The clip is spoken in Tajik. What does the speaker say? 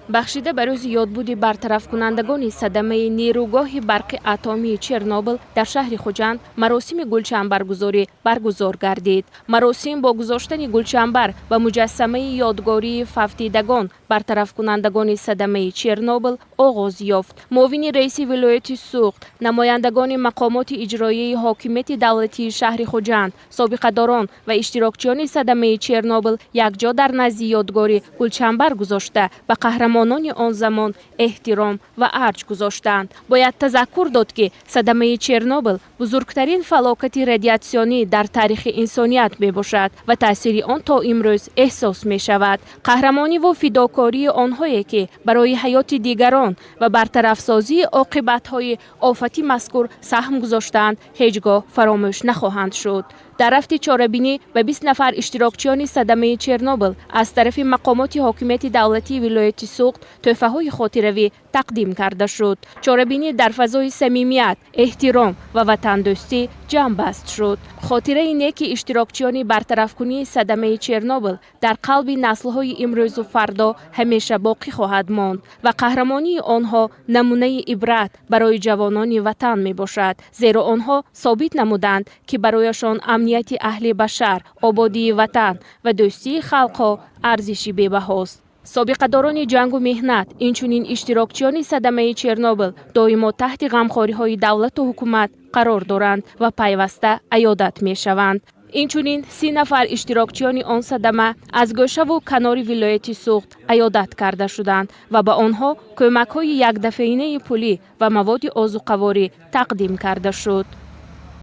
Бахшида ба рӯзи ёдбуди бартарафкунандагони садамаи нерӯгоҳи барқи атомии Чернобыл дар шаҳри Хуҷанд маросими гулчамбаргузорӣ баргузор гардид. Маросим бо гузоштани гулчамбар ба муҷассамаи ёдгории фавтидагон, бартарафкунандагони садамаи Чернобыл оғоз ёфт. Муовини раиси вилояти Суғд, намояндагони мақомоти иҷроияи ҳокимияти давлатии шаҳри Хуҷанд, собиқадорон ва иштирокчиёни садамаи Чернобыл якҷо дар назди ёдгорӣ гулчамбар гузошта, ба қаҳрамонони он замон эҳтиром ва арҷ гузоштанд. Бояд тазаккур дод, ки садамаи Чернобыл бузургтарин фалокати радиатсионӣ дар таърихи инсоният мебошад ва таъсири он то имрӯз эҳсос мешавад. Қаҳрамониву фидокории онҳое, ки барои ҳаёти дигарон ва бартарафсозии оқибатҳои офати мазкур саҳм гузоштаанд, ҳеҷ гоҳ фаромӯш нахоҳанд шуд. Дар рафти чорабинӣ ба 20 нафар иштирокчиёни садамаи Чернобыл аз тарафи мақомоти ҳокимияти давлатии вилояти Суғд тӯҳфаҳои хотиравӣ тақдим карда шуд. Чорабинӣ дар фазои самимият, эҳтиром ва ватандӯстӣ ҷамъбаст шуд. Хотираи неки иштирокчиёни бартарафкунии садамаи Чернобыл дар қалби наслҳои имрӯзу фардо ҳамеша боқӣ хоҳад монд ва қаҳрамонии онҳо намунаи ибрат барои ҷавонони ватан мебошад, зеро онҳо собит намуданд, ки барояшон амнияти аҳли башар, ободии ватан ва дӯстии халқҳо арзиши бебаҳост. Собиқадорони ҷангу меҳнат, инчунин иштирокчиёни садамаи Чернобыл доимо таҳти ғамхориҳои давлату ҳукумат қарор доранд ва пайваста аёдат мешаванд. Инчунин 30 нафар иштирокчиёни он садама аз гӯшаву канори вилояти Суғд аёдат карда шуданд ва ба онҳо кӯмакҳои якдафъаинаи пулӣ ва маводи озуқаворӣ тақдим карда шуд.